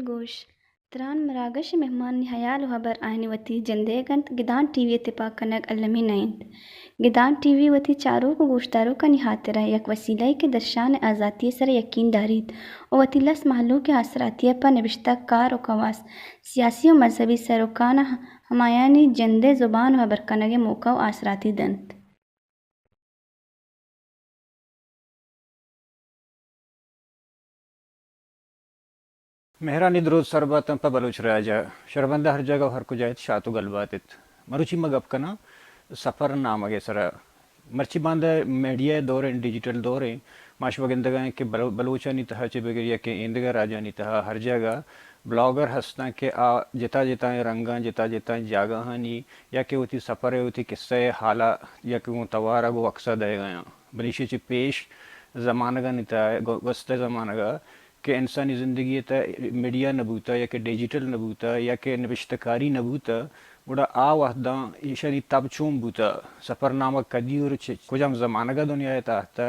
گوش، تران مراگش ءِ مہمانانی ہیال ءُ ہبر آیانی وتی جندئیگ اَنت، گدان ٹی وی ءِ تپاک کنگ المی نہ اِنت۔ گدان ٹی وی وتی چاروک ءُ گوشداروکانی ہاترا یک وسیلہ یے کہ درشان ءِ آزاتی ءِ سرا یکین داریت ءُ وتی لس مہلوک ءِ آسراتی ءَ پہ نبشتہ کار ءُ کواس، سیاسی ءُ مذہبی سروکاں ہمایانی جند ءِ زبان ءُ ہبر کنگ ءِ موقع ءُ آسراتی دنت۔ مہرانی درود سر باتاں پہ بلوچ راج ءَ۔ شربندہ ہر جاگہ ءُ ہر کجا ات، شات ءُ گل بات ات۔ مروچی ما گپ کناں سفر نامگ ءِ سرا۔ مرچی باندا میڈیا ءِ دور ایں، ڈیجیٹل دور ایں، ما شما گندگ ءَ ایں کہ بلو-، بلوچانی تہا چہ بگر یا کہ ایندگہ راجانی تہا ہر جاگہ بلاگر ہستاں کہ آ جتا جتائیں رنگاں، جتا جتائیں جاگہانی یا کہ وتی سفر ءِ وتی قصہ ءِ حال ءَ یا کہ گوں توار ءَ گوں عکس ءَ دئیگ ءَ آں۔ بلے ایشی ءَ چہ پیش زمانگانی تہا، گو-، گوستہ زمانگ ءَ کہ انسانی زندگی ءِ تہا میڈیا نہ بوتہ یا کہ ڈیجیٹل نہ بوتہ یا کہ نبشتہ کاری نہ بوتہ، گڑا آ وہداں ایشانی تب چون بوتہ، سفرنامہ کدی اور چہ کجام زمانگ ءَ دنیا ءِ تہا اتہ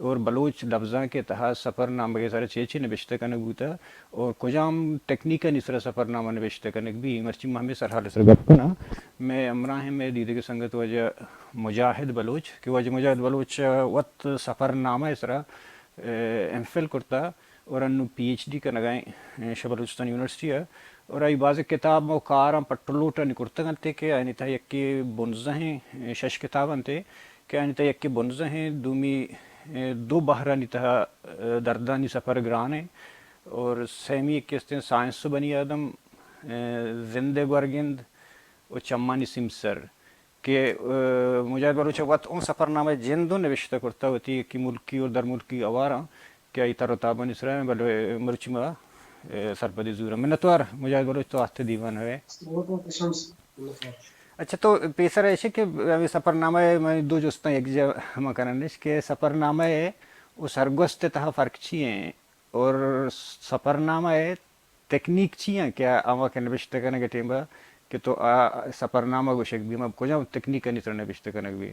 اور بلوچ لبزانک ءِ تہا سفرنامگ ءِ سرا چے چے نبشتہ کنگ بوتہ اور کجام تکنیکانی سرا سفرنامہ نبشتہ کنگ بی، مرچی ما ہمے سرحال ءِ سرا گپ کناں۔ مئے ہمراہ ایں مئے دیدگی سنگت واجہ مجاہد بلوچ کہ واجہ مجاہد بلوچ وت سفرنامہ ءِ سرا، اے، ایم فل کرتہ اور انوں پی ایچ ڈی کنگ ءَ ایں، اے، شہ بلوچستان یونیورسٹی ءَ۔ اور آئی بازیں کتاب ءُ کاراں پٹ ءُ لوٹ آنی کرتگ اَنت کہ آیانی تہا یکے بنزہیں، اے، شش کتاب اَنت کہ آیانی تہا یکے بنزہیں، دومی، اے، دو بحرانی تہا، اے، دردانی سفر گران ایں اور سیمی یکے استیں سائنس ءُ بنی آدم، اے، زند ءِ گورگند ءُ چمانی سیمسر۔ کہ، اے، مجاہد بلوچ ءَ وت اوں سفرنامہ ءِ جند اوں نبشتہ کرتہ وتی یکے ملکی اور درملکی ہواراں کہ آئی تر ءُ تابانی سرا ایں، بلے مرچی ما، اے، سرپدی زوراں۔ منتوار مجاہد بلوچ، تو آہتے دیوان ءَ ئے۔ اچھا، تو پیسر ایش کہ ہمے سفرنامہ ءِ من دو جستاں یک جا ہما کننش کہ سفرنامہ ءُ سرگوست ءِ تہا فرق چی ایں؟ اور سفرنامہ ءِ تکنیک چی ایں کہ آ، آواں کہ نبشتہ کنگ ءِ ٹیم ءَ کہ تو آ سفرنامہ گوشگ بی، ہما کجام تکنیکانی سرا نبشتہ کنگ بی؟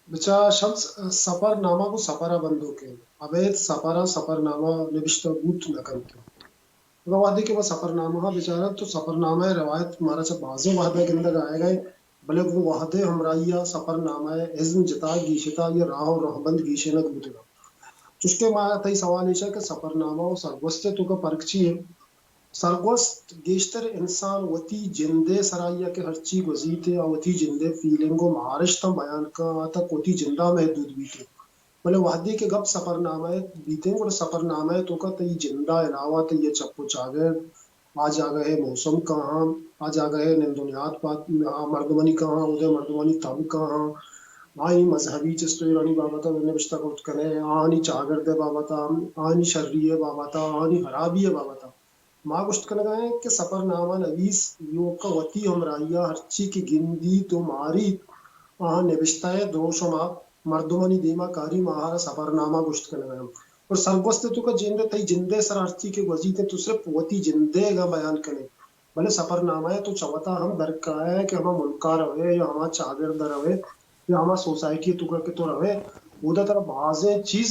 بچا شمس، سفرنامہ گوں سفر ءَ بندوک ایں۔ ابید سفر ءَ سفرنامہ نبشتہ بوت نہ کنت۔ اگاں وہدے کہ ما سفرنامہ ءَ بچاراں تو سفرنامہ ءِ روایت مارا چہ بازیں وہد ءَ گندگ ءَ آیگ ءَ ایں، بلے گوں وہد ءِ ہمراہی ءَ سفرنامہ ءِ ازم جتا گیشتہ، آئی ءِ راہ ءُ رہبند گیشینگ بوتگ اَنت۔ چوشکہ ما، تئی سوال ایش اِنت کہ سفرنامہ ءُ سرگوست ءِ توکا پرک چی اِنت؟ سرگوست گیشتر انسان وتی جند ءِ سرا یا کہ ہرچی گوزیت ءُ آ وتی جند ءِ فیلنگ ءُ مارشتاں بیان کن، آ تک وتی جند ءَ محدود بیت۔ بلے وہدے کہ گپ سفرنامہ ءِ بیت اِنت، گڑا سفرنامہ ءِ توکا تئی جند ءَ علاوہ تئی چپ ءُ چاگرد، آ جاگہ ءِ موسم کاہاں، آ جاگہ ءِ نند ءُ نیاد پہ آ مردمانی کاہاں، اود ءِ مردمانی تب کاہاں، آئی مذہبی چست ءُ ایرانی بابت ءَ نبشتہ کرت کن ئے، آہانی چاگرد ءِ بابت ءَ، آہانی شری ءِ بابت ءَ، آہانی ہرابی ءِ بابت ءَ۔ ما گوشت کنگ ءَ ایں کہ سفرنامہ نویس ایوک ءَ وتی ہمراہی ءَ ہرچی کہ گندیت ءُ ماریت، آہاں نبشتہ ءِ دروشم ءَ مردمانی دیم ءَ کاری، ما آہرا سفرنامہ گوشت کنگ ءَ ایں۔ اور سرگوست ءِ توکا جند ءِ، تئی جند ءِ سرا ہرچی کہ گوزیت اِنت، تو صرف وتی جند ءِ اگاں بیان کن ئے۔ بلے سفرنامہ ءَ تو چہ وتا ہم در کائے کہ ہما ملک ءَ روئے یا ہما چاگرد ءَ روئے یا ہما سوسائٹی ءِ توکا کہ تو روئے، اودا ترا بازیں چیز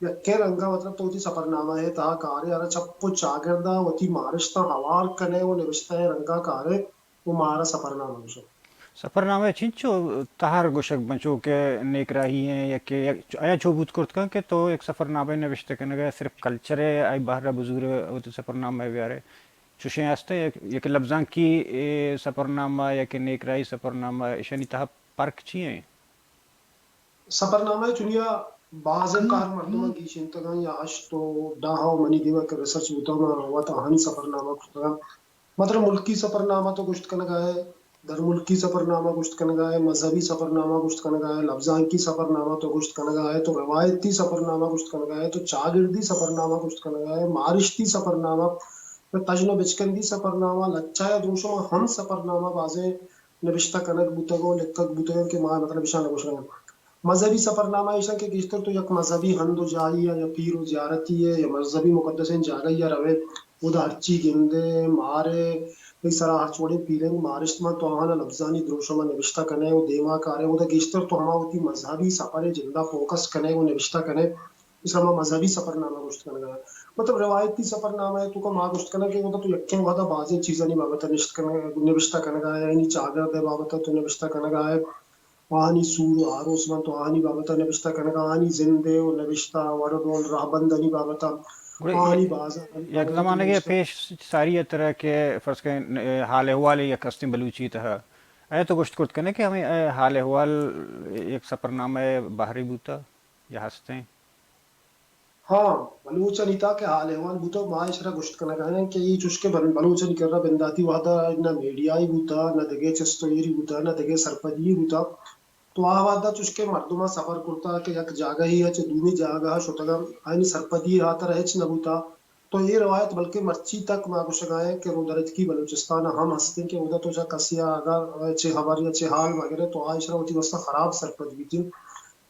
یکیں رنگ ءَ، مطلب، تو وتی سفرنامہ ءِ تہا کارے، ہرا چپ ءُ چاگرد ءَ وتی مارشتاں ہوار کن ئے ءُ نبشتہ ءِ رنگ ءَ کارے، ءُ مارا سفرنامہ گوشاں۔ سفرنامہ چنچو تہر گوشگ بنت، چو کہ نیکراہی ایں یا کہ یک، آیا چو بوت کرت کنت کہ تو یک سفرنامہ نبشتہ کنگ ءَ صرف کلچر ءِ آئی بہر ءَ بزور ءُ وتی سفرنامہ ءَ بیار ئے؟ چوشیں ہست ایں یک، یک لبزانکی، اے، سفرنامہ یا کہ نیکراہی سفرنامہ، ایشانی تہا پرک چی ایں؟ سفرنامہ ءِ چنیا بازیں کار مردماں گیشینتگ اَنت یا ہشت ءُ دہ ءُ منی دیم ءَ کہ ریسرچ بوتگ، من وت آہانی سفرنامہ کرتگ اَنت۔ مطلب ملکی سفرنامہ تو گوشت کنگا ہے، درملکی سفرنامہ گوشت کنگا ہے، مذہبی سفرنامہ گوشت کنگا ہے، لبزانکی سفرنامہ تو گوشت کنگا ہے، تو روایتی سفرنامہ گوشت کنگا ہے، تو چاگردی سفرنامہ گوشت کنگا ہے، مارشتی سفرنامہ، تژن و بچکندی سفرنامہ، لچہ یا دروشم ہم سفرنامہ بازیں نبشتہ کنگ بوتگ و لکھگ بوتگ کہ ما مطلب اشاں نگوشگ۔ مذہبی سفرنامہ ایش انت کہ گیشتر تو یک مذہبی ہند و جاہی ء یا پیر و زیارتی ء یا مذہبی مقدسیں جاگہی ء روئے، اودا ہرچی گندے، مارے، تئی سرا ہرچ وڑیں پیرنگ مارشت مان تو آہانا لبزانی دروشم ء نبشتہ کنئے و دیما کارئے، اودا گیشتر تو ہما وتی مذہبی سفر ء جندا فوکس کنئے و نبشتہ کنئے، اس ہما مذہبی سفرنامہ گوشت کنگا۔ مطلب روایتی سفرنامہ ء توکا ما گوشت کناں کہ اودا تو یکیں وہدا بازیں چیزانی بابت ء نشت کنگ، نبشتہ کنگا ئے، یعنی چاگرد ء بابت ء تو نبشتہ کنگا ئے۔ آہانی سور و آروس من تو آہانی بابت ء نبشتہ کنگا، آہانی زند ء و نبشتہ وڑ و ڈول رہبندانی بابت ء گڑا آہانی یک، بازار یک زمانگے پیش ساری ء ترا کہ فرض کن، اے، حال احوال یک ہستیں بلوچی تہا، اے تو گوشت کرت کنے کہ ہمیں، اے، حال احوال یک سفرنامہ ء بہرے بوتا یا ہستیں؟ ہاں، بلوچانی تہا کہ حال احوال بوتا، ما ایشرا گوشت کنگا ایں کہ اے چوش کہ بل-، بلوچانی کرا بنداتی وہدا نہ میڈیائی بوتا، نہ دگہ چست و ایری بوتا، نہ دگہ سرپدی بوتا۔ تو آ وہدا چوش کہ مردماں سفر کرتا کہ یک جاگہی ء چہ دومی جاگہ ء شتگاں، آیانی سرپدی ء ہاترا ہچ نہ بوتا۔ تو اے روایت بلکیں مرچی تک ما گوشگا ایں کہ رودرتکی بلوچستان ء ہم ہستیں کہ اودا تو چہ کسی ء اگاں چہ ہبر یا چہ حال مہ گرے تو آ ایشرا وتی واسطہ خراب سرپد بیتیں۔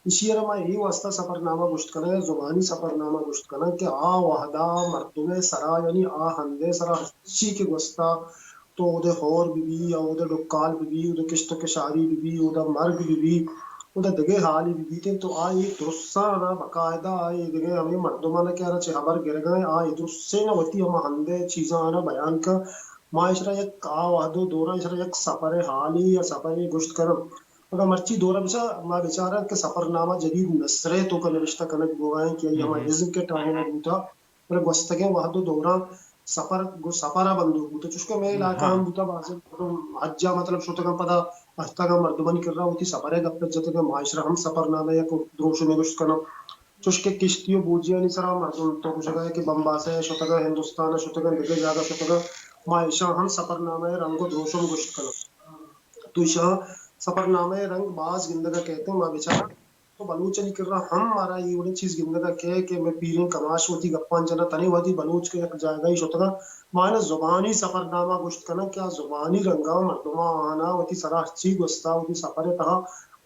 ایشی ء را ما اے واسطہ سفرنامہ گوشت کناں یا زبانی سفرنامہ گوشت کناں کہ آ وہدا مردم ء سرا، یعنی آ ہند ء سرا ہرچی کہ گوستا، تو اودے ہور بہ بی یا اودے ڈکال بہ بی، اودے کشت و کشاری بہ بی، اودا مرگ بہ بی، اودا دگہ حالی بہ بیتیں، تو آ اے درساں نا باقاعدہ آ اے دگہ ہمے مردماں نا کہ آرا چہ ہبر گرگا ایں، آ اے درسیں نا وتی ہما ہند ء چیزاں آنا بیان کن۔ ما ایشرا یک آ وہد و دوراں ایشرا یک سفر حالی یا سفرے گوشت کناں۔ اگاں مرچی دور ء بچار، ما بچاراں کہ سفرنامہ جدید مصر ء توکا نبشتہ کنگ بوگا ایں کہ آئی ہما ازم کٹ آہینگ بوتا، بلے گوستگیں وہد و دوراں سفر، گوں سفر ء بندوک بوتا، چوشکہ مئے علاقہ ہم بوتا، بازیں مردم حج ء مطلب شتگاں، پدا اتکگاں مردمانی کرا وتی سفر ء گپ ء جتگاں، ما ایشرا ہم سفرنامہ یک دروشمے گوشت کناں۔ چوشکہ کشتی و بوجیانی سرا مردم تو گوشگا ئے کہ بمباسہ ء شتگاں، ہندوستان ء شتگاں، دگہ جاگہ شتگاں، ما ایشاں ہم سفرنامہ ء رنگ و دروشم گوشت کناں۔ تو ایشاں سفرنامہ ء رنگ باز گندگ ء کئیت، ما بچاراں تو بلوچانی کرا ہم مارا اے وڑیں چیز گندگ ء کئے کہ مئے پیریں کماش وتی گپاں جناں، تنے وہدی بلوچ کہ یک جاگہے شتگاں، ما آیانا زبانی سفرنامہ گوشت کناں کہ آ زبانی رنگا مردماں آہانا وتی سرا ہرچی گوستا وتی سفر ء تہا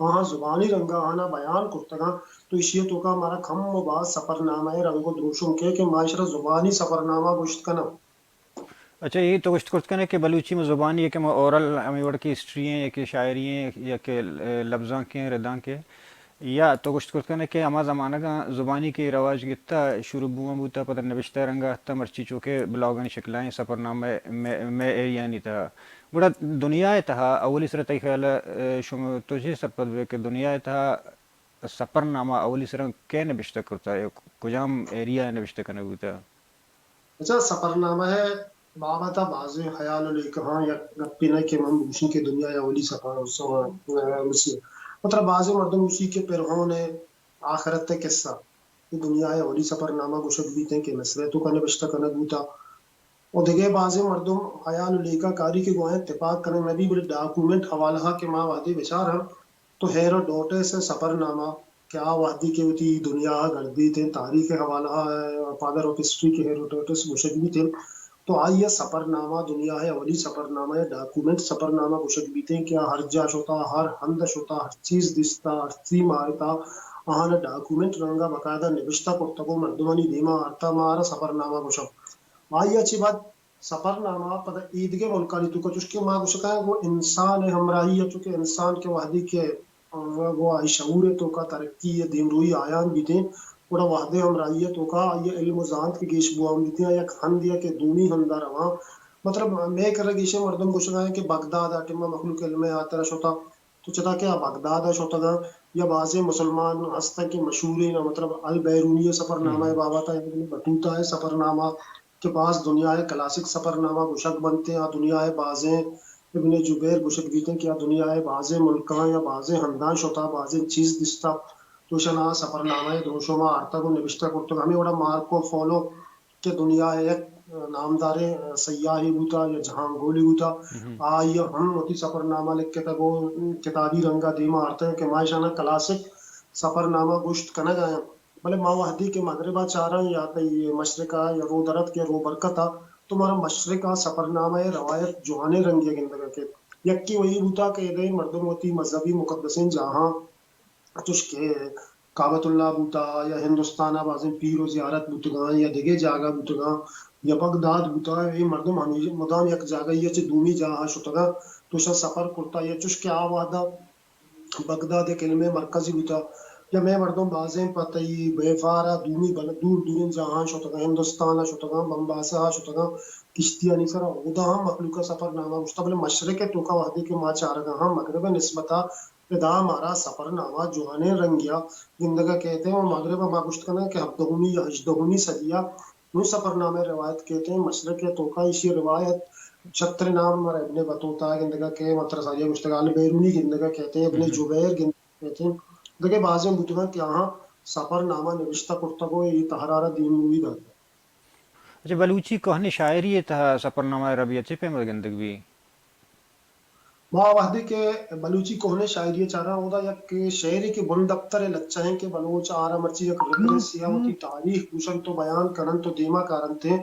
آہاں زبانی رنگا آہانا بیان کرتگاں۔ تو ایشی ء توکا مارا کم و باز سفرنامہ ء رنگ و دروشم کئے کہ ما ایشرا زبانی سفرنامہ گوشت کناں۔ اچھا، اے تو گوشت کرت کنے کہ بلوچی میں زبانی ہے کہ میں اورل ہمیں وڑ کی ہسٹری ہیں یا کہ شاعری ہیں یا کہ لبزانک ہیں، ردانک ہیں، یا تو گوشت کرت کنے کہ ہما زمانگاں زبانی کے رواج گتا شروع بوان بوتا، پتہ نبشتہ رنگا تا مرچی چوکے بلاگانی شکلائیں سفرنامہ میں، میں ایریانی تہا۔ گڑا دنیا تہا اولی سر تئی خیال، اے، شما تو چی سرپد بے کہ دنیا تہا سفرنامہ اولی سرا کئے نبشتہ کرتا، یا کجام ایریا نبشتہ کنگ بوتا؟ اچھا، سفرنامہ ء بابت ء بازیں خیال و لیکہاں، یک گپے نہ کہ من بگوشیں کہ دنیا ء اولی سفر، س-، ا، مصر۔ مطلب بازیں مردم گوشی کہ فرعون ء آخرت ء قصہ، کہ دنیا ء اولی سفرنامہ گوشگ بیت کہ مصر ء توکا نبشتہ کنگ بوتا۔ و دگہ بازیں مردم خیال و لیکہ کاری کہ گوں آیاں تپاک کنگ نہ بی، بلے ڈاکومنٹ حوالہ ء کہ ما وہدے بچاراں تو ہیروڈوٹس ء سفرنامہ کہ آ وہدی کہ وتی دنیا ء گردیت انت، تاریخ ء حوالہ ء فادر آف ہسٹری کہ ہیروڈوٹس گوشگ بیت انت، تو آئی ء سفرنامہ دنیا ء اولی سفرنامہ یا ڈاکومنٹ سفرنامہ گوشگ بیت انت کہ آ ہر جا شتا، ہر ہند ء شتا، ہر چیز دیستا، ہر چیز مارتا، آہان ء ڈاکومنٹ رنگا باقاعدہ نبشتہ کرتگ و مردمانی دیما آرتا، ما آرا سفرنامہ گوشاں۔ آئی ء چہ بعد سفرنامہ پدا ایدگہ ملکانی توکا، چوشکہ ما گوشگا ایں گوں انسان ء ہمراہی ء، چونکہ انسان کہ وہدی کہ، آ، گوں آئی شعور ء توکا ترقی ء دیمروئی آیان بیتیں، گڑا وہد ء ہمراہی ء توکا آئی ء علم و زانت کہ گیش بوان بیتیں، آ یک ہندے ء کہ دومی ہند ء رواں۔ مطلب، مئے کرا گیشیں مردم گوشگا ایں کہ بغداد ء ٹیما مخلوق علم ء ہاترا شتا۔ تو چدا کہ آ بغداد ء شتگاں یا بازیں مسلمان ہستاں کہ مشہوریں، مطلب البیرونی ء سفرنامہ ء بابت ء، ابن بطوطہ ء سفرنامہ کہ باز دنیا ء کلاسک سفرنامہ گوشگ بنت، آ دنیا ء بازیں، ابن جبیر گوشگ بیت کہ آ دنیا ء بازیں ملکاں یا بازیں ہنداں شتا، بازیں چیز دیستا، تو اشاں آ سفرنامہ ء دروشم ء آرتگ و نبشتہ کرتگ۔ ہمے وڑا مارکو پولو کہ دنیا ءِ یک نامداریں سیاہے بوتا یا جہانگولے بوتا، آئی ءَ ہم وتی سفرنامہ لکھتگ و کتابی رنگا دیما آرتگ کہ ما اشانا کلاسک سفرنامہ گوشت کنگ ءَ آں۔ بلے ما وہدے کہ مغرب ءَ چاراں یا تئی مشرق ءَ یا رو درت کہ رو برکت ءَ، تو مارا مشرق ءَ سفرنامہ ءِ روایت جوانیں رنگے ءَ گندگ ءَ کیت۔ یکے وہی بوتا کہ ادے مردم وتی مذہبی مقدسیں جاہاں چوش کہ کعبۃ اللہ بوتا یا ہندوستان ءَ بازیں پیر و زیارت بوتگاں یا دگہ جاگہ بوتگاں یا بغداد بوتا، اے مردم ہمیش مدام یک جاگہی ءَ چہ دومی جاہ ءَ شتگاں، تو اشاں سفر کرتا یا چوش کہ آ وہدا بغداد یک علم ءِ مرکزے بوتا، یا مئے مردم بازیں پہ تئی بیپار ءَ دومی بل-، دور دوریں جاہاں شتگاں، ہندوستان ءَ شتگاں، بمباسہ ءَ شتگاں، کشتیانی سرا اودا ہم مخلوق ءَ سفرنامہ گوشتا، بلے مشرق ءِ توکا وہدے کہ ما چارگا ہاں مغرب ءِ نسبتا ادا مارا سفرنامہ جوانیں رنگیا گندگا کیت و مغرب ءَ ما گوشت کناں کہ ہبدہمی یا ہژدہمی صدیا نوں سفرنامہ ءِ روایت کیت۔ مشرق ءِ توکا ایشی ءِ روایت شتر نام مارا ابن بطوطہ گندگا کہ مطلب ساریا گوشتگا البیرونی گندگا کیت، ابن جبیر گندگا کیت، دگہ بازیں بوتگاں کہ آہاں سفرنامہ نبشتہ کرتگ و اے تہرارا دیمروی داتگ۔ اچھا، بلوچی کوہنیں شاعری ءِ تہا سفرنامہ ءِ ربیت چے پیما گندگ بی؟ ما وہدے کہ بلوچی کوہنیں شاعری ءَ چاراں، اودا یک شعرے کہ بندپتر ءِ لچہ ایں کہ بلوچ آرا مرچی یک ریفرنس یا وتی تاریخ گوشنت و بیان کننت و دیما کارنت ایں،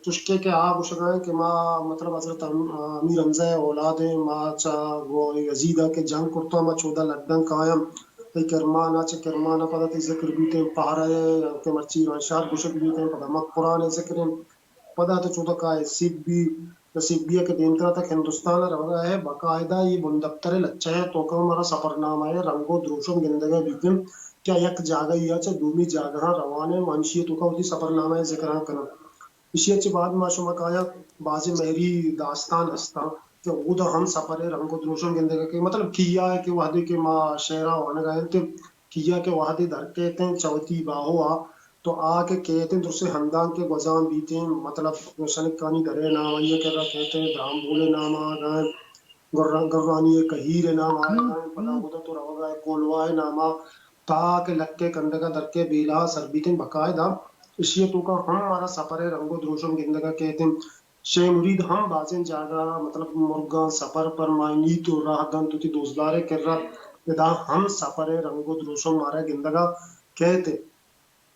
چوشکہ کہ آ گوشگا ایں کہ ما مطلب حضرت ام-، امیر حمزہ ءِ اولاد ایں، ما چہ گو یزید ءَ کہ جنگ کرتا، ما چودا لڈنگ کایاں، تئی کرمان ءَ، چہ کرمان ءَ پدا تئی ذکر بیت ایں پہرہ ءِ، کہ مرچی ایرانشہر گوشگ بیت ایں، پدا مکران ءِ ذکر ایں۔ پدا تو چودا کائے سبی، تو سبی ءَ کہ دیمترا تک ہندوستان ءَ روگا ئے، باقاعدہ اے بندپتر ءِ لچہ ءِ توکا مارا سفرنامہ ءِ رنگ و دروشم گندگا بیت انت کہ آ یک جاگہی ءَ چہ دومی جاگہاں روان انت، و ہمشی ءِ توکا وتی سفرنامہ ءِ ذکراں کناں۔ ایشی ءَ چہ بعد ما شما کایاں بازیں مہری داستان ہستاں کہ اودا ہم سفر ءِ رنگ و دروشم گندگا کہ مطلب کیا ءَ کہ وہدے کہ ما شعراں وانگا انت، کیا کہ وہدے در کیت انت چہ وتی باہو ءَ، تو آ کہ کیت انت درسیں ہنداں کہ گوزان بیت انت، مطلب شنکانی درے نام آئی ءِ کرا کیت انت، درامبول ءِ نام آگا انت، گران-، گرانی ءِ کہیر ءِ نام آگا انت، پدا گودا تو روگا ئے کولواہ ءِ نام ءَ، تا کہ لکے کنڈگا درکے بیلاہ سر بیت انت، باقاعدہ ایشی ءِ توکا ہم مارا سفر ءِ رنگ و دروشم گندگا کیت انت۔ شے مرید ہم بازیں جاگہ، مطلب مرگاں سفر پر مائی نیت و راہ دنت وتی دوستدار ءِ کرا، ادا ہم سفر ءِ رنگ و دروشم مارا گندگا کیت۔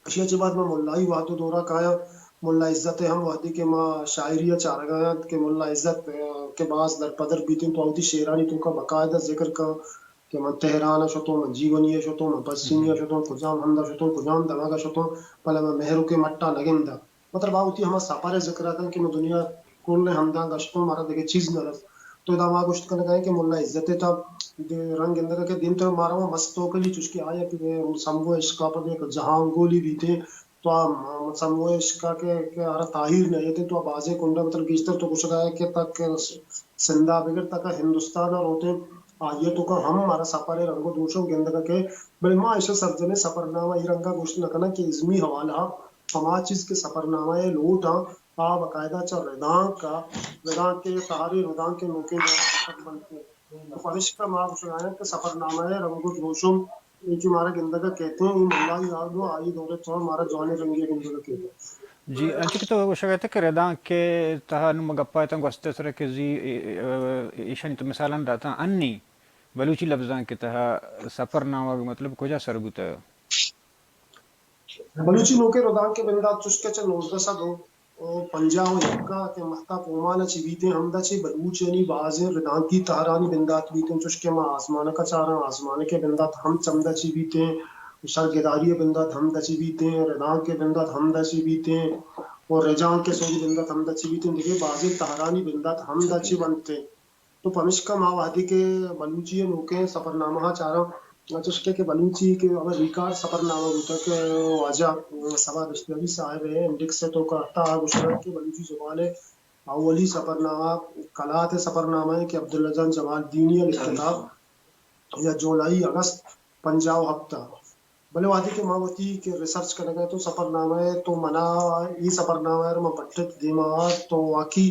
ایشی ءَ چہ بعد ما ملائی وہد و دورا کایاں۔ ملا عزت ءِ ہم وہدے کہ ما شاعری ءَ چارگا انت کہ ملا عزت، ءَ، کہ باز درپدر بیت انت، تو وتی شعرانی توکا باقاعدہ ذکر کن کہ من تہران ءَ شتوں، من جیونی ءَ شتوں، من پسنی ءَ شتوں، کجام ہند ءَ شتوں، کجام دمگ ءَ شتوں، بلے من مہرک ءِ مٹ ءَ نہ گنداں۔ مطلب آ وتی ہما سفر ءِ ذکر ءَ کن کہ من دنیا کل ءِ ہنداں گشتوں، مارا دگہ چیز نہ رست۔ تو ادا ما گوشت کنگا ایں کہ ملا عزت ءِ تہ رنگ گندگا کہ دیمتر مارا ہما مست توکلی چوشکہ آیا کہ سمبو عشق ءَ پد یک جہانگولی بیت انت، تو آ سمبو عشق ءَ کہ، کہ ہرا تاہیر نہ ایت انت، تو آ بازیں کنڈا مطلب گیشتر تو گوشگا ئے کہ تک سندھ ءَ بگر تک ہندوستان ءَ روت انت، آئی ءِ توکا ہم مارا سفر ءِ رنگ و دروشم گندگا کہ، بلے ما ایشاں سرجمیں سفرنامہ اے رنگا گوشت نہ کناں کہ ازمی حوالہ ءَ ہما چیز کہ سفرنامہ ءِ لوٹ آں، آ باقاعدہ چہ ردانک ءَ، ردانک ءِ تہاری، ردانک ءِ نوکیں دور ءَ کتگ بنت۔ تو پمشکا ما گوشگ ءَ آں کہ سفرنامہ ءِ رنگ و دروشم اے کہ مارا گندگ ءَ کیت ایں، اے ملائی آرڈو آئی دور ءِ تہا مارا جوانیں رنگے گندگ ءَ کیت۔ جی، انچو کہ تو گوشگ ءَ ات کہ ردانک ءِ تہا نوں ما گپ ءَ اتاں گوست ءِ سر ءَ کہ زی، اے، اے، ایشانی تو مثالاں داتاں، انی بلوچی لبزانک ءِ تہا سفرنامہ مطلب کجا سر بوتگ؟ بلوچی نوکیں ردانک ءِ بندات چوشکہ چہ نوزدہ سد و پنجاہ و یک ءَ کہ مہتاپ اومان ءَ چہ بیت ایں، ہمدا چہ بلوچانی بازیں ردانکی تہرانی بندات بیت ایں، چوشکہ ما آزمانک ءَ چاراں، آزمانک ءِ بندات ہم چمدا چہ بیت ایں، شرگداری ءِ بندات ہمدا چہ بیت ایں، ردانک ءِ بندات ہمدا چہ بیت ایں، و رجانک ءِ سوبی بندات ہمدا چہ بیت ایں، دگہ بازیں تہرانی بندات ہمدا چہ بنت ایں۔ تو پمشکا ما وہدے کہ بلوچی ءِ نوکیں سفرنامہ ءَ چاراں، چوشکہ کہ بلوچی کہ ہمے ریکارڈ سفرنامہ بوتگ کہ واجہ صبا دشتیاری صاحب ءِ انڈیکس ءِ توکا اتاں، آ گوشگ ءَ کہ بلوچی زبان ءِ اولی سفرنامہ کلات ءِ سفرنامہ ایں کہ عبداللہ جان جمالدینی ءَ لکھتا یا جولائی اگست پنجاہ و ہپت ءَ۔ بلے وہدے کہ ما وتی کہ ریسرچ کنگ ءَ تو سفرنامہ ءَ تو منا اے سفرنامہ ءَ من پٹت دیما آرت تو واقعی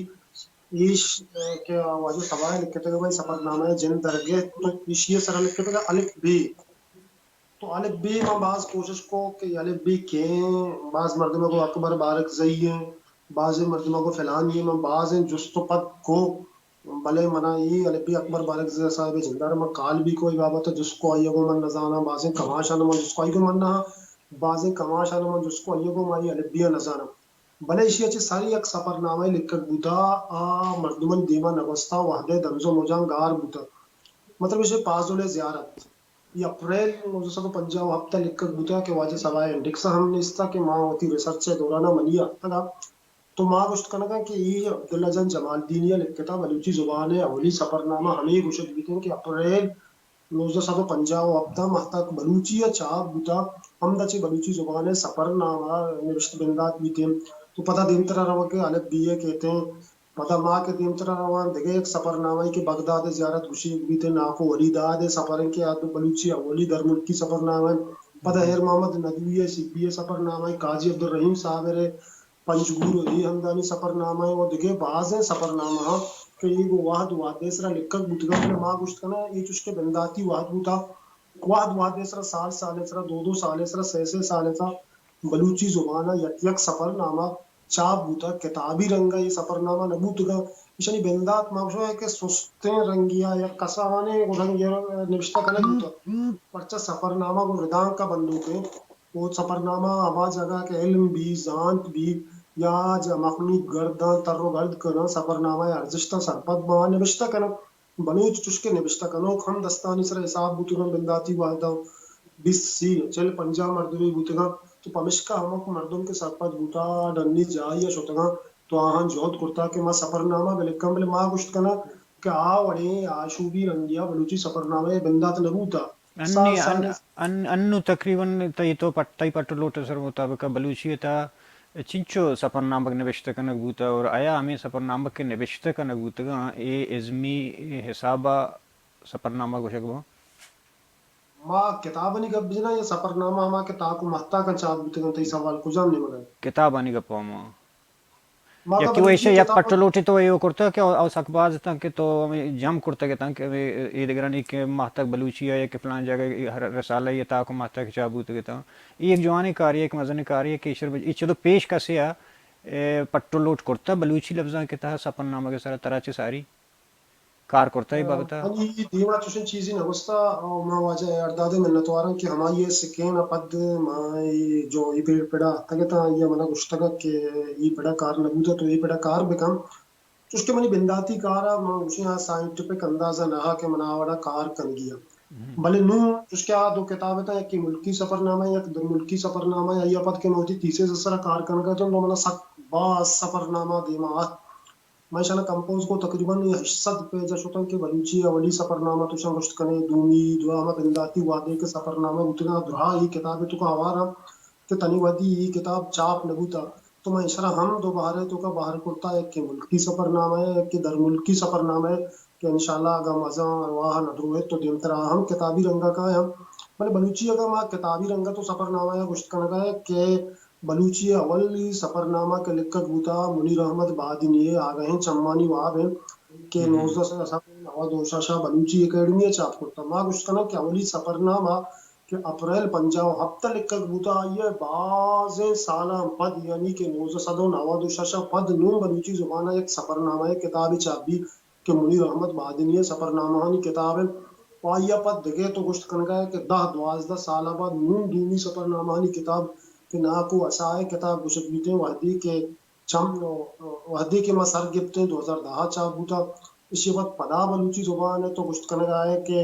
ایش کہ واجہ صبا ءَ لکھتگ بھائی سفرنامہ ءَ جند درگیت تو ایشی ءِ سرا لکھتگ الف بے۔ تو الف بی من باز کوشش کو کہ الف بی کئے ایں، باز مردم گو اکبر بارکزئی ایں، بازیں مردم گو فلانی ایں، من بازیں جست و پد کو، بلے منا اے الف بی اکبر بارکزئی صاحب ءِ جند ءَ را من کال بھی کو، اے بابت ءَ جست کو، آئی ءَ گو من نزاناں، بازیں کماشاں من جست کو، آئی گو من نہ، بازیں کماشاں من جست کو، آئی گو من اے الف بی ءَ نزاناں۔ بلے ایشی ءَ چہ سر یک سفرنامہ لکھگ بوتا، آ مردمانی دیما نہ گوستا، وہدے دنز و مجاں گار بوتا۔ مطلب ایشی پازل زیارت۔ اے اپریل نوزدہ سد و پنجاہ و ہپت ءَ لکھگ بوتا کہ واجہ سبا ہینڈکس ہم نیستا کہ ما وتی ریسرچ ءِ دوران ءَ منی اتکگ ءَ۔ تو ما گوشت کنگاں کہ اے عبداللہ جان جمالدینی ءَ لکھتا، بلوچی زبان ءِ اولی سفرنامہ ہمے گوشگ بیتیں کہ اپریل نوزدہ سد و پنجاہ و ہپت ءَ ماہتاک بلوچی ءَ چاپ بوتا، ہمدا چہ بلوچی زبان ءِ سفرنامہ نبشت بندات بیتیں۔ تو پدا دیمترا روگ ءَ الف بی ءَ کیتیں، پدا ما کہ دیمترا رواں، دگہ یک سفرنامہ ای کہ بغداد ءِ زیارت گوشیگ بیتیں، ناکو ولی داد ءِ سفر انت کہ آ بلوچی اولی درملکی سفرنامہ انت۔ پدا ہیر محمد ندوی ءِ سبی ءِ سفرنامہ ای، قاضی عبدالرحیم صابر ءِ پنجگور ءِ اے ہمدانی سفرنامہ ءِ و دگہ بازیں سفرنامہ ہاں کہ اے گوں وہد وہد ءِ سرا لکھگ بوتگ انت، بلے ما گوشت کناں اے چوش کہ بنداتی وہد بوتا، وہد وہد ءِ سرا، سال سال ءِ سرا، دو دو سال ءِ سرا، سئے سئے سال ءِ سرا بلوچی زبان ءَ یک یک سفرنامہ چاپ بوتگ، کتابی رنگ ءَ اے سفرنامہ نہ بوتگ انت۔ ایشانی بندات ما گوشاں کہ سستیں رنگے ءَ یک کسانیں رنگے ءَ نبشتہ کنگ بوتگ، پرچا سفرنامہ گوں ردانک ءَ بندوک انت۔ او سفرنامہ ہما جاگہ کہ علم بی، زانت بی، یا جا مخلوق گرداں تر و گرد کناں، سفرنامہ ءِ ارزشتاں سرپد باں، نبشتہ کناں۔ بلوچ چوشکہ نبشتہ کنوک ہم دستانی سرا حساب بوتگاں، بنداتی وہداں بیست، سی، چل، پنجاہ مردمے بوتگاں، تو پمشکا ہمک مردم کہ سرپد بوتا، ڈنی جاہی ءَ شتگاں، تو آہاں جہد کرتا کہ ما سفرنامہ بلکاں، بلے ما گوشت کناں کہ آ وڑیں آشوبی رنگیا بلوچی سفرنامہ ءِ بندات نہ بوتا۔ انّی، سال ان، سال ان، انّو تقریباً تئی تو پٹ، تئی پٹ و لوٹ ءِ سر مطابق بلوچی ءِ تہا چنچو سفرنامگ نبشتہ کنگ بوتہ اور آیا ہمے سفرنامگ کہ نبشتہ کنگ بوتگاں، اے ازمی حساب ءَ سفرنامہ گوشگ باں؟ ما کتابانی گپ بجناں یا سفرنامہ ہما کہ تاک و مہتاکاں چاپ بوتگاں، تئی سوال کجام نیمگ ءَ؟ کتابانی گپ ءَ ما۔ ما یکے گپ و ایشی یک کتاب پٹ و لوٹے تو ایو کرتہ کہ او، او سک باز اتاں کہ تو ہمے جم کرتگ اتاں کہ ہمے اے دگرانی کہ ماہتاک بلوچی ءَ یا کہ فلان جاگہ ءَ ہر رسالہ ءَ تاک و ماہتاک چاپ بوتگ اتاں۔ اے یک جوانیں کارے، یک مزنیں کارے کہ ایشر بج، اے چدو پیش کسے ءَ، اے، پٹ و لوٹ کرتہ بلوچی لبزانک ءِ تہا سفرنامگ ءِ سرا ترا چہ ساری کار کرتہ اے بابت ءَ؟ من اے دیما چوشیں چیزے نہ گوستہ، او ما واجہ اے ارداد ءِ منتواراں کہ ہمائی ءِ سکین ءَ پد ما اے جو اے پڑ، پڑا اتکگ اتاں، آئی ءَ منا گوشتگ کہ اے پڑا کار نہ بوتہ، تو اے پڑا کار بکن۔ چوشکہ منی بنداتی کار ءَ من گوشیں آ سائنٹیفک انداز ءَ نہ کہ من آ وڑا کار کنگی ءَ۔ بلے نوں چوشکہ آ دو کتاب اتاں، یکے ملکی سفرنامہ، یک درملکی سفرنامہ، آئی ءَ پد کہ من وتی تھیسس ءِ سرا کار کنگ ءَ اتاں، تو منا سک باز سفرنامہ دیما ات۔ من ایشانا کمپوز کو، تقریباً ہشت سد پیج ءَ شتاں کہ بلوچی ءِ اولی سفرنامہ تو شاں گوشت کنے، دومی، دوا ہما بنداتی وہدے کہ سفرنامہ بوتگاں، دراہ اے کتاب ءِ توکا ہوار آں کہ تنی وہدی اے کتاب چاپ نہ بوتا، تو من ایشرا ہم دو بہر ءِ توکا بہر کرتا، یکے ملکی سفرنامہ ءِ، یکے درملکی سفرنامہ ءِ کہ انشاءاللہ اگاں مزن ارواہ ءَ نہ دروہیت تو دیمترا ہم کتابی رنگا کایاں۔ بلے بلوچی اگاں ما کتابی رنگا تو سفرنامہ ءَ گوشت کنگا کہ بلوچی ءِ اولی سفرنامہ کہ لکھگ بوتا منیر احمد بادینی ءِ آگہیں چمانی واب انت کہ نوزدہ سد نود و شش ءَ بلوچی اکیڈمی ءَ چاپ کرتا۔ ما گوشت کناں کہ اولی سفرنامہ کہ اپریل پنجاہ و ہپت ءَ لکھگ بوتا، آئی ءَ بازیں سالاں پد، یعنی کہ نوزدہ سد و نود و شش ءَ پد نوں بلوچی زبان ءَ یک سفرنامہ ءِ کتابے چاپ بیت کہ منیر احمد بادینی ءِ سفرنامہانی کتاب انت۔ و آئی ءَ پد دگہ تو گوشت کنگا ئے کہ دہ دوازدہ سال ءَ بعد نوں دومی سفرنامہانی کتاب کہ ناکو عصا ءِ کتاب گوشگ بیتیں، وہدے کہ چم، وہدے کہ ما سر گپتیں دو ہزار دہ ءَ چاپ بوتا، ایشی ءَ پد پدا بلوچی زبان ءَ تو گوشت کنگا ئے کہ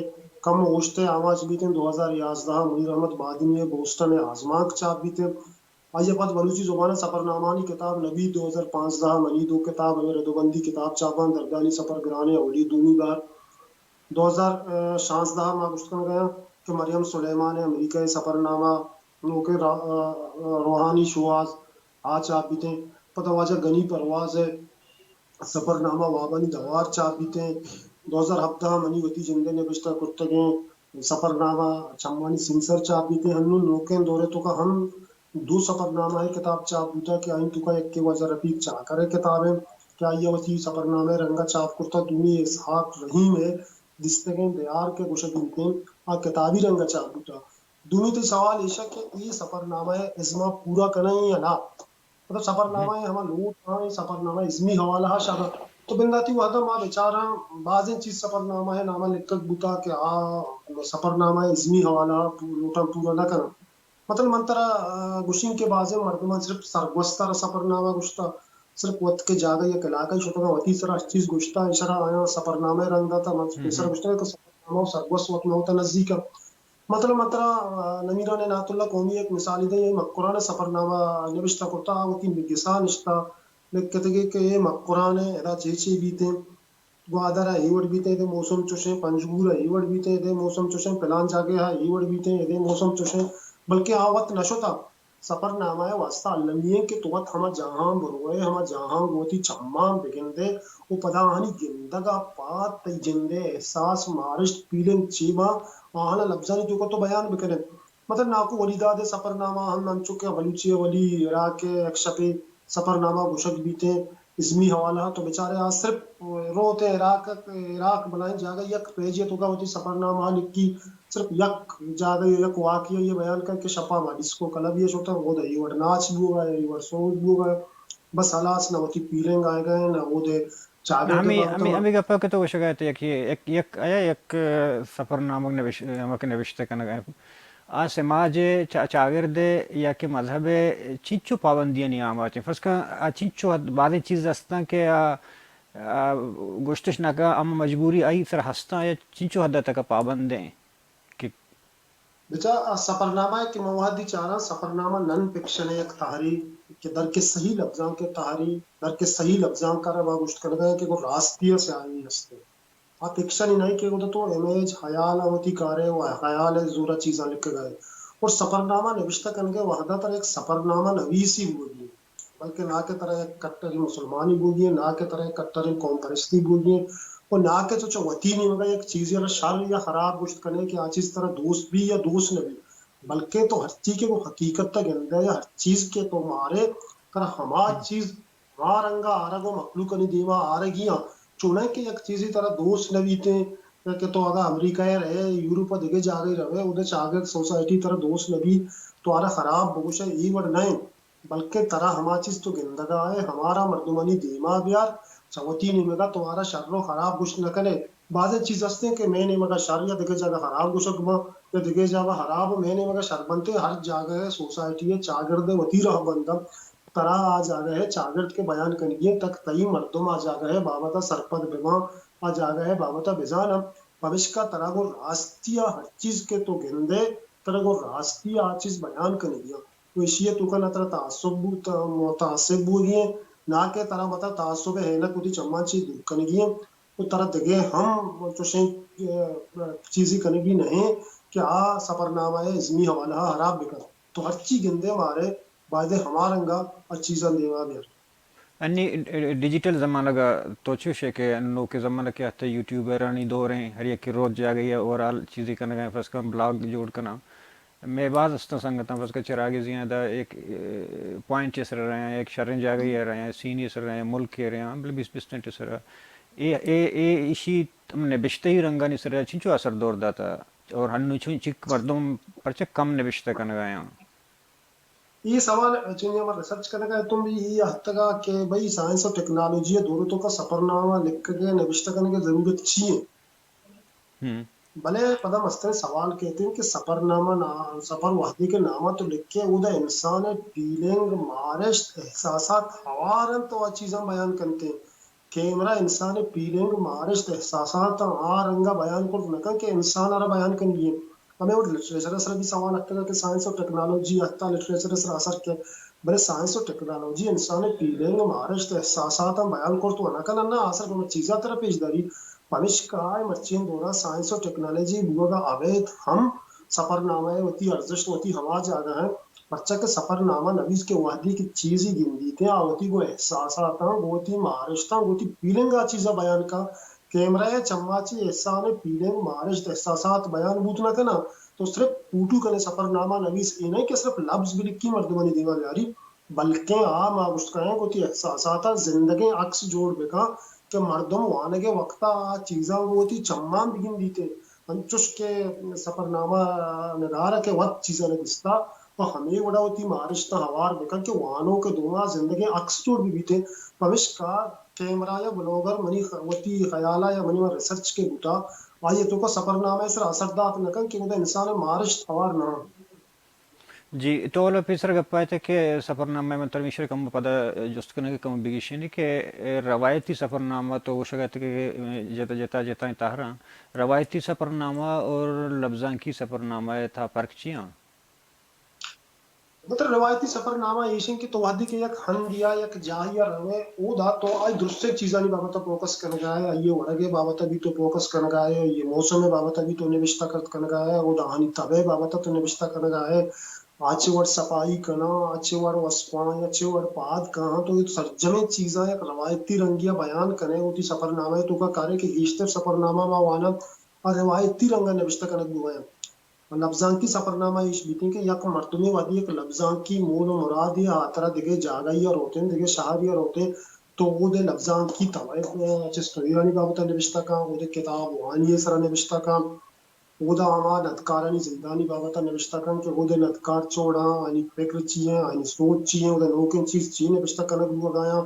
کم اوشت ءِ آماچ بیتیں، دو ہزار یازدہ ءَ منیر احمد بادینی ءِ بوسٹن ءِ آزمانک چاپ بیتیں۔ آئی ءَ پد بلوچی زبان ءِ سفرنامہانی کتاب نبی، دو ہزار پانزدہ ءَ منی دو کتاب ہمے ردوبندی کتاب چاپ باں، دردانی سفر گرانیں اولی دومی بار۔ دو ہزار شانزدہ ءَ ما گوشت کنگا یاں کہ مریم سلیمان ءِ امریکہ ءِ سفرنامہ، نوکیں را-، روحانی شوہاز آ چاپ بیتیں۔ پدا واجہ گنی پرواز ءِ سفرنامہ وابانی دوار چاپ بیتیں۔ دو ہزار ہبدہ ءَ منی وتی جند ءِ نبشتہ کرتگیں سفرنامہ چمانی سینسر چاپ بیتیں۔ ہنوں نوکیں دور ءِ توکا ہم دو سفرنامہ ءِ کتاب چاپ بوتا کہ آئی توکا یکے واجہ رفیق چاکر ءِ کتاب انت کہ آئی ءَ وتی سفرنامہ ءِ رنگ ءَ چاپ کرتا، دومی اسحاق رحیم ءِ دیستگیں دیار کہ گوشگ بیتیں، آ کتابی رنگ ءَ چاپ بوتا۔ دومی تئی سوال ایش کہ اے سفرنامہ ءِ ازم ءَ پورا کنیں یا نہ؟ مطلب سفرنامہ ءِ ہما لوٹ ہاں، اے سفرنامہ ازمی حوالہ ءَ شاگا۔ تو بنداتی وہدا ما بچاراں بازیں چیز سفرنامہ ءِ نام ءَ لکھگ بوتا کہ آ سفرنامہ ءِ ازمی حوالہ ءَ پو-، لوٹاں پورا نہ کناں۔ مطلب من ترا، آ، گوشیں کہ بازیں مردماں صرف سرگوست ءَ را سفرنامہ گوشتا، صرف وت کہ جاگہ یک علاقہ شتگاں وتی سرا ہر چیز گوشتا، ایشرا آیاں سفرنامہ ءِ رنگ داتا، من پیسر گوشتا کہ سفرنامہ و سرگوست وت مہ وتا نزیک ءَ۔ مطلب من ترا، آ، نمیران عنایت اللہ قومی یک مثالے دیں، اے مکران ءِ سفرنامہ نبشتہ کرتا، آ وتی گسا نشتا، لکھتگے کہ اے مکران ءَ ادا چے چے بیتیں، گوادر ءَ اے وڑ بیتیں، ادے موسم چوشیں، پنجگور ءَ اے وڑ بیتیں، ادے موسم چوشیں، پلان جاگہ ءَ اے وڑ بیتیں، ادے موسم چوشیں، بلکہ آ وت نہ شتا۔ سفرنامہ ءِ واسطہ المی ایں کہ تو وت ہما جاہاں بروئے، ہما جاہاں گوں وتی چماں بگندے و پدا آہانی گندگ ءَ پاد تئی جند ءِ احساس، مارشت، فیلنگ چے باں، آہانا لبزانی توکا تو بیان بکنے۔ مطلب ناکو ولی داد ءِ سفرنامہ ہم انچو کہ بلوچی ءِ ولی عراق ءِ یک شپے سفرنامہ گوشگ بیتیں، ازمی حوالہ ءَ تو بچارے آ صرف روت ءَ عراق، عراق بلائیں جاگہ یک پیج ءِ توکا وتی سفرنامہ ءَ لکھی، صرف یک جاگہ ءَ یک واقعہ ءَ بیان کن کہ شپا ما ڈسکو کلب ءَ شتاں، اود ءَ اے وڑ ناچ بوگا، اے وڑ سوز بوگا، بس ہلاس، نہ وتی فیلنگ آئیگا ہے، نہ اود ءَ چاگرد ءِ ہمے، بابت ہمے، ءَ۔ ہمے گپا کہ تو گوشگا ات، یک، یک، آیا یک سفرنامہ نبش-، ہمک نبشتہ کنگا ہے۔ آ سماج ءِ چا-، چاگرد ءِ یا کہ مذہب ءِ چنچو پابندیانی آماچ انت؟ فرض کن آ چنچو حد، بازیں چیز ہستاں کہ آ، آ گوشتش نہ کن، ہم مجبوری آئی سر ہستاں یا چنچو حد تک پابند ہیں کہ بچا آ سفرنامہ ءَ کہ من وہدی چاراں، سفرنامہ نن فکشن ءِ یک تہرے کہ در کے صحیح لبزاں کے تہرے، در کے صحیح لبزاں کر ما گوشت کنگا کہ گوں راستی ءَ سیاہی ہستے۔ آ فکشن ہی نہ کہ اودا تو امیج، خیال ءَ وتی کارے و خیال ءِ زورا چیزاں لکھگا ہے۔ اور سفرنامہ نبشتہ کنگے وہدا ترا یک سفرنامہ نویسی بوگی، بلکہ نہ کہ ترا یک کٹریں مسلمانی بوگی، نہ کہ ترا یک کٹریں قوم پرستی بوگی، و نہ کہ تو چہ وتی نیمگا یک چیزے را شر یا خراب گوشت کنے کہ آ چیز ترا دوست بی یا دوست نہ بی، بلکہ تو ہرچی کہ وہ حقیقت تا گندے یا ہر چیز کہ تو مارے، ترا ہما چیز ہما رنگا آرگ و مخلوقانی دیما آرگی آں۔ چونہ کہ یک چیزے ترا دوست نہ بیتیں، کہ تو اگاں امریکہ ءَ رہے، یورپ ءَ دگہ جاگہے روے، اودے چاگرد سوسائٹی ترا دوست نہ بیت، تو آرا خراب بگوشے، اے وڑ نہ انت۔ بلکہ ترا ہما چیز تو گندگا ہے، ہمارا مردمانی دیما بیار، چہ وتی نیمگا تو آرا شر و خراب گوشت نہ کنے۔ بازیں چیز ہستیں کہ مئے نیمگا شر یا دگہ جاگہ خراب گوشگ باں، یا دگہ جاگہ خراب و مئے نیمگا شر بنتے، ہر جاگہ سوسائٹی چاگرد وتی راہ بنداں۔ ترا آ جاگہ ءِ چاگرد کہ بیان کنگی انت، تک تئی مردم آ جاگہ ءِ بابت ءَ سرپد بہ باں، آ جاگہ ءِ بابت ءَ بزاناں۔ پمشکا ترا گوں راستی ءَ ہر چیز کہ تو گندئے، ترا گوں راستی ءَ آ چیز بیان کنگی انت۔ و ایشی ءِ توکا نہ ترا تعصب بوت، متعصب بوگی انت، نہ کہ ترا مطلب تعصب ءِ عینک وتی چماں چہ دور کنگی انت۔ و ترا دگہ ہم چوشیں، اه، چیزی کنگی نہ انت کہ آ سفرنامہ ءِ ازمی حوالہ ءَ ہراب بہ کنت۔ تو ہرچی گندے مارے، بایدے ہما رنگا آ چیزاں دیما بیار۔ انی ڈیجیٹل زمانگ ءَ تو چوش ئے کہ نوکیں زمانگ کہ ہتہ یوٹیوبرانی دور ایں، ہر یکے روت جاگہے ءَ اوورال چیزے کنگ ءَ، فرض کن بلاگ جوڑ کناں۔ مئے باز استاں سنگتاں، فرض کن چراگی زیاں دا ایک، اے، پوائنٹ ءِ سر ءَ رہاں، ایک شریں جاگہے ءَ رہاں، سینے ءِ سر ءَ رہاں، ملکے ءَ رہاں، بلے بیست بیست منٹ ءِ سر ءَ۔ اے، اے، اے ایشی ہم نبشتہی رنگانی سر ءَ چنچو اثر دور داتا اور ہنو چون چک مردم پرچہ کم نبشتہ کنگ ءَ آں؟ اے سوال چونیں من ریسرچ کنگ ءَ اتوں، بی اے اتکگ کہ بھئی سائنس و ٹیکنالوجی ءِ دور ءِ توکا سفرنامہ لکھگ ءِ نبشتہ کنگ ءِ ضرورت چی انت؟ ہم۔ بلے پدا مستریں سوال کیت انت کہ سفرنامہ نا-، سفر وہدے کہ نامہ تو لکھے، اودا انسان ءِ فیلنگ، مارشت، احساسات ہوار انت تو آ چیزاں بیان کنتے۔ کیمرہ انسان ءِ فیلنگ، مارشت، احساسات آں آ رنگ ءَ بیان کرت نہ کنت کہ انسان ءَ را بیان کنگی انت۔ ہمے وڑ لٹریچر ءِ سرا بھی سوال اتکگ کہ سائنس و ٹیکنالوجی ءِ تہا لٹریچر ءِ سرا اثر کیت، بلے سائنس و ٹیکنالوجی انسان ءِ فیلنگ، مارشت، احساسات آں بیان کرت و نہ کنت، نہ آ سر گوں چیزا ترا پیش داری۔ پمشکا مرچیں دورا سائنس و ٹیکنالوجی بوگا ابید ہم سفرنامہ ءِ وتی ارزشت وتی ہما جاگہ انت، پرچا کہ سفرنامہ نویس کہ وہدے کہ چیزے گندیت، آ وتی گوں احساساتاں، گوں وتی مارشتاں، گوں وتی فیلنگ ءَ چیزا بیان کا۔ کیمرہ ءِ چما چہ انسان ءِ فیلنگ، مارشت، احساسات بیان بوت نہ کناں۔ تو صرف فوٹو کنے سفرنامہ نویس، اے نہ کہ صرف لبز بلکی مردمانی دیما بیاری، بلکیں آ ما گوشت کایاں کہ وتی احساساتاں زندگیں عکس جوڑ بکاں کہ مردم وانگ ءِ وقتا آ چیزاں گوں وتی چماں بگندیت۔ انچوش کہ سفرنامہ نگار ء کہ وت چیزاں نہ دیستا، پہ ہمے وڑا وتی مارشتاں ہوار بکن کہ وانوک ء دوما زندگیں عکس جوڑ بہ بیت۔ پمشکا کیمرہ یا بلاگر منی خ-، وتی خیال ء یا منی وڑ ریسرچ کہ بوتا، آئی ء توکا سفرنامہ ء سرا اثر دات نہ کن کہ اودا انسان ء مارشت ہوار نہ انت۔ جی، تو اولا پیسر گپ ء ات کہ سفرنامہ، من ترا میشر کم پدا جست کنگ ء کم بگیشینی کہ روایتی سفرنامہ تو گوشگ ء ات کہ جتا جتا جتا تہراں روایتی سفرنامہ اور لبزانکی سفرنامہ ء تھا فرق چی آں؟ مطلب روایتی سفرنامہ ایش انت کہ تو وہدے کہ یک ہندے ء یک جاہے ء روئے، اودا تو آئی درستیں چیزانی بابت ء فوکس کنگا ئے، آئی ء وڑگ ء بابت ء بھی تو فوکس کنگا ئے، آئی ء موسم ء بابت ء بھی تو نبشتہ کرت کنگا ئے، اودا آہانی تب ء بابت ء تو نبشتہ کنگا ئے، آ چہ وڑ سپائی کناں، آ چہ وڑ وسپاں یا چہ وڑ پاد کاہاں، تو اے سرجمیں چیزاں یک روایتی رنگے ء بیان کن ئے، وتی سفرنامہ ء توکا کارے کہ گیشتر سفرنامہ ما واناں، آ روایتی رنگ ء نبشتہ کنگ بوئیں۔ لبزانکی سفرنامہ ایش بیتیں کہ یک مردمے وہدے یک لبزانکی مول و مرادے ء ہاترا دگہ جاگہے ء روتیں، دگہ شہرے ء روتیں، تو اود ء لبزانکی توائب ء چست و ایرانی بابت ء نبشتہ کن، اود ء کتاب وانی ء سرا نبشتہ کن، اود ء ہما ندکارانی زندانی بابت ء نبشتہ کن کہ اود ء ندکار چوڑ آں، آنی فکر چی ایں، آنی سوچ چی ایں، اود ء نوکیں چیز چی نبشتہ کنگ بوگ ء آیاں۔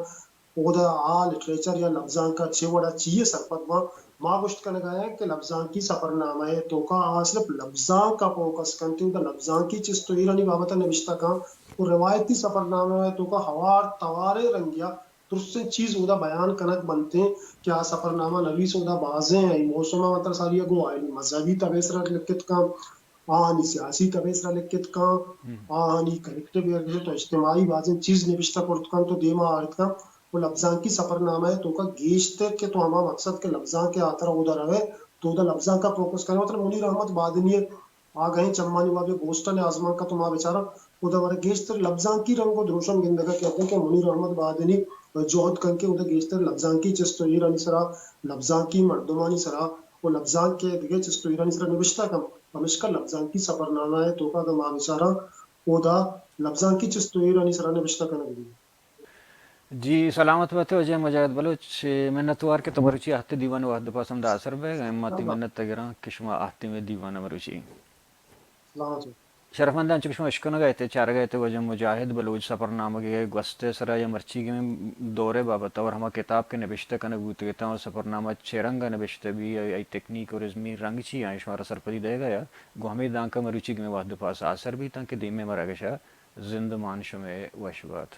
اودا آ لٹریچر یا لبزانک ء چے وڑ ء چی ء سرپد باں، ما گوشت کنگ ء ایں کہ لبزانکی سفرنامہ ء توکا آ صرف لبزانک ء فوکس کنت، اودا لبزانکی چست و ایرانی بابت ء نبشتہ کن و روایتی سفرنامہ ء توکا ہوار تواریں رنگے ء درستیں چیز اودا بیان کنگ بنت کہ آ سفرنامہ نویس اودا بازیں ای موسم ء مطلب ساری ء گوں آئینی مذہبی تب ء سرا لکھت کن، آہانی سیاسی تب ء سرا لکھت کن، آہانی کلیکٹیو یا تو اجتماعی بازیں چیز نبشتہ کرت کن تو دیما آرت کن۔ و لبزانکی سفرنامہ ء توکا گیشتر کہ تو ہما مقصد کہ لبزانک ء ہاترا اودا روئے، تو اودا لبزانک ء فوکس کرے۔ مطلب منیر احمد بادینی ء آگہیں چمانی وابے بوسٹن ء آزمانک ء تو ما بچاراں، اودا ورا گیشتر لبزانکی رنگ و دروشم گندگ ء کیت کہ منیر احمد بادینی جہد کن کہ اودا گیشتر لبزانکی چست و ایرانی سرا، لبزانکی مردمانی سرا و لبزانک ء دگہ چست و ایرانی سرا نبشتہ کن۔ پمشکا لبزانکی سفرنامہ ء توکا اگاں ما بچاراں، اودا لبزانکی چست و ایرانی سرا نبشتہ کنگ بیت۔ جی، سلامت بات ئے واجہ مجاہد بلوچ، منتوار کہ تو مروچی آہتے دیوان ء وہد ء پاس ہمدا آسر بئے، ما تئی منت ء گراں کہ شما آہتے مئے دیوان ء مروچی۔ سلامت بات۔ شرفمنداں، انچو کہ شما اشکنگ ء ات، چارگ ء ات، واجہ مجاہد بلوچ سفرنامگ ء گوست ء سرا یا مرچیگیں دور ء بابت ء اور ہما کتاب کہ نبشتہ کنگ بوتگ اتاں، سفرنامہ چے رنگ ء نبشتہ بی، آئی تکنیک اور ازمی رنگ چی آں، شمارا سرپدی دئیگ ء یا گوں ہمے دانکہ مروچیگیں وہد ء پاس آسر بیتاں کہ دیمے مراگش ء زندمان شمئے وش بات۔